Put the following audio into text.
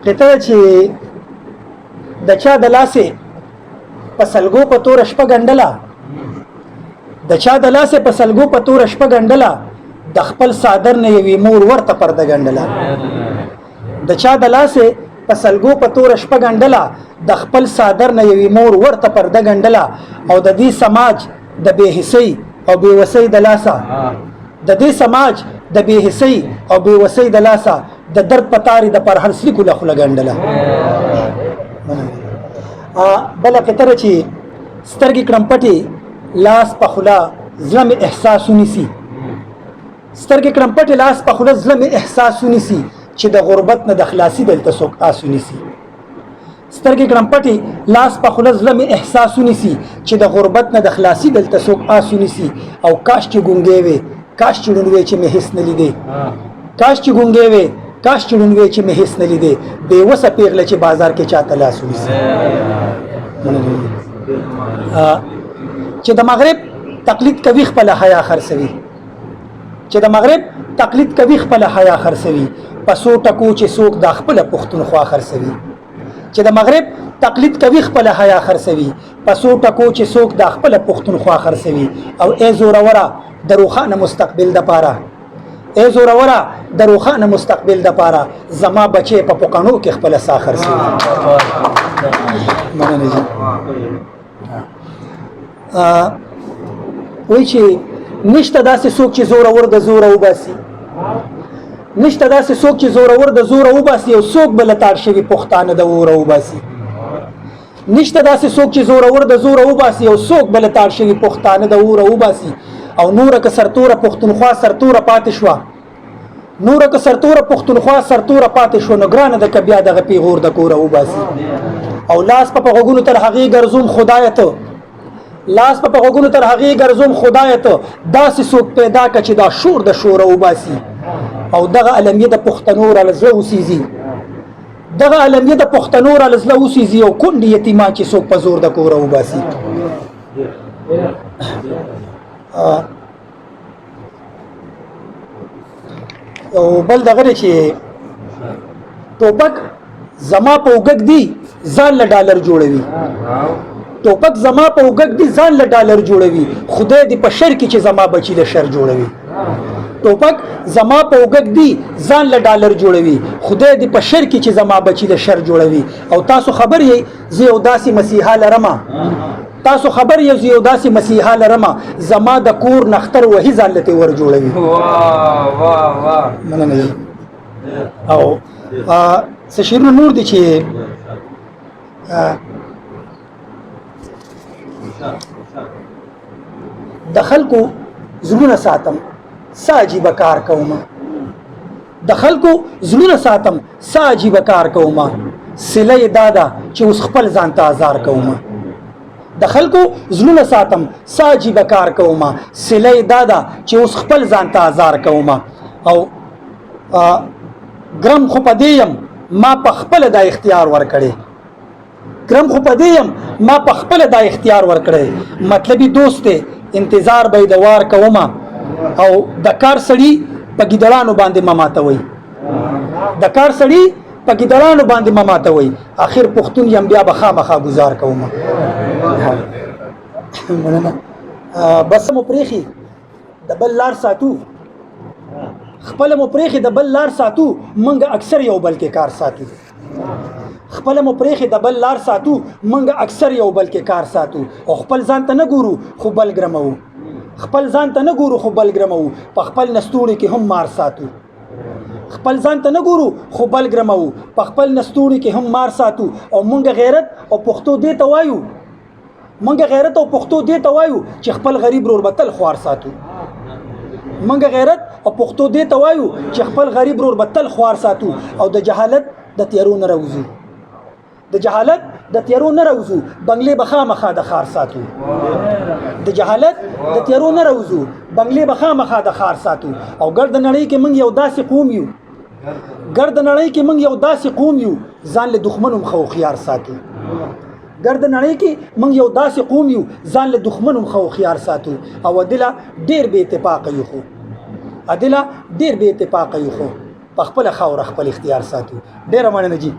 قطعه چې د چا د لاسه په سلګو په تور شپه ګنډله، د چا د لاسه په سلګو په تور شپه ګنډله، د خپل صادر نه یوې مور ورته پرده ګنډله. د چا د لاسه په سلګو په تور شپه ګنډله، د خپل صادر نه یوې مور ورته پرده ګنډله. او د دې سماج د بې حسۍ او بې وسۍ د لاسه، د دې سماج د بې حسۍ او بې وسۍ د لاسه د درد په تارې د پرهر سلیکو له خوله ګنډله. بله قطره چې سترګې کړم پټې لاس په خوله زړه مې احساس ونیسي، سترګې کړم پټې لاس په خوله زړه مې احساس ونیسي چې د غربت نه د خلاصي دلته څوک آس ونیسي. سترګې کړم پټې لاس په خوله زړه مې احساس ونیسي چې د غربت نه د خلاصي دلته څوک آس ونیسي. او کاش چې ګونګی وې، کاش چې ړوند وې چې مې هیڅ نه لیدې، کاش چې ګونګی وې، کاش چې ړوند وې چې مې هیڅ نه لیدې، بې وسه پیغله چې بازار کې چاته لاس ونیسي. چې د مغرب تقلید کوي خپله حیا خرڅوي، چې د مغرب تقلید کوي خپله حیا خرڅوي، په څو ټکو چې څوک دا خپله پښتونخوا خرڅوي. چې د مغرب تقلید کوي خپله حیا خرڅوي، په څو ټکو چې څوک دا خپله پښتونخوا خرڅوي. او ای زوروره د روښانه مستقبل دپاره، ای زوروره د روښانه مستقبل دپاره، زما بچی په پوکڼو کې خپله ساه خرڅوي. مننه جی. وایي چې نشته داسې څوک چې زورور د زوره وباسي، نشته داسې څوک چې زورور د زوره وباسي او څوک به لتاړ شوي پښتانه د اوره وباسي. نشته داسې څوک چې زورور د زوره وباسي او څوک به لتاړ شوي پښتانه د اوره وباسي. او نوره که سرتوره پښتونخوا سرتوره پاتې شوه، نوره که سرتوره پښتونخوا سرتوره پاتې شوه، نو ګرانه ده که بیا دغه پیغور د کوره وباسي. او لاس په غوږونو تر هغې ګرځوم خدایه ته، لاس په غوږونو تر هغې ګرځوم خدایه ته، داسې څوک پیدا که چې دا شور د شوره وباسي. او دغه المیه د پښتنو را له زړه وسیځي، دغه المیه د پښتنو را له زړه وسیځي، او کونډې یتیمان چې څوک په زور د کوره وباسي. او بل دغه دی چې ټوپک زما په اوږه دی ځان له ډالر جوړوي، ټوپک زما په اوږه دی ځان له ډالر جوړوي، خدای دې په شر کې چې زما بچی له شر جوړوي. ټوپک زما په اوږه دی ځان له ډالر جوړوي، خدای دې په شر کې چې زما بچی له شر جوړوي. او تاسو خبر یئ زه یو داسې مسیحا لرم، تاسو خبر یې زه یو داسې مسیحا لرم، زما د کور نختر وهي ځان له ور جوړوي. واه واه واه. مننه. او څه شعرونه نور دي چې د خلکو زړونه ساتم څه عجیبه کار کوم، د خلکو زړونه ساتم څه عجیبه کار کوم، سله یې دا ده چې اوس خپل ځان ته ازار کوم. د خلکو زړونه ساتم څه عجیبه کار کوم، سله یې دا ده چې اوس خپل ځان ته ازار کوم. او ګرم خو په دې یم ما په خپله دا اختیار ورکړی، ګرم خو په دې یم ما په خپله دا اختیار ورکړی، مطلبي دوست دی انتظار به یې د وار کوم. او د کار سړي په ګیدړانو باندې مه ماتوئ، د کار سړي په ګیدړانو باندې مه ماتوئ، اخر پښتون یم بیا به خامخا ګزار کوم. مننه. بس مو پرېښي د بل لار ساتو، خپل مو پرېښي د بل لار ساتو، موږ اکثر یو بل کې کار ساتو. خپل مو پرېښي د بل لار ساتو، موږ اکثر یو بل کې کار ساتو. او خپل ځان ته نه ګورو خو بل ګرموو، خپل ځان ته نه ګورو خو بل ګرموو، په خپل نستوړي کې هم مار ساتو. خپل ځان ته نه ګورو خو بل ګرموو، په خپل نستوړي کې هم مار ساتو. او موږ غیرت او پښتو دې ته وایو، موږ غیرت او پښتو دې ته وایو چې خپل غریب رور به تل خوار ساتو. موږ غیرت او پښتو دې ته وایو چې خپل غریب رور به تل خوار ساتو. او د جهالت د تیارو نه راوځو، د جهالت د تیارو نه راوځو، بنگلې به خامخا د ښار ساتو. د جهالت د تیارو نه راوځو، بنگلې به خامخا د ښار ساتو. او ګرد نړۍ کې موږ یو داسې قوم یو، ګرد نړۍ کې موږ یو داسې قوم یو، ځان له دښمن هم ښه هوښیار ساتو. ګرد نړۍ کې موږ یو داسې قوم یو، ځان له دښمن هم ښه هوښیار ساتو. او عدله ډېر بې اتفاقه یو، خو عدله ډېر بې اتفاقه یو، خو په خپله خاوره خپل اختیار ساتو. ډېره مننه جی.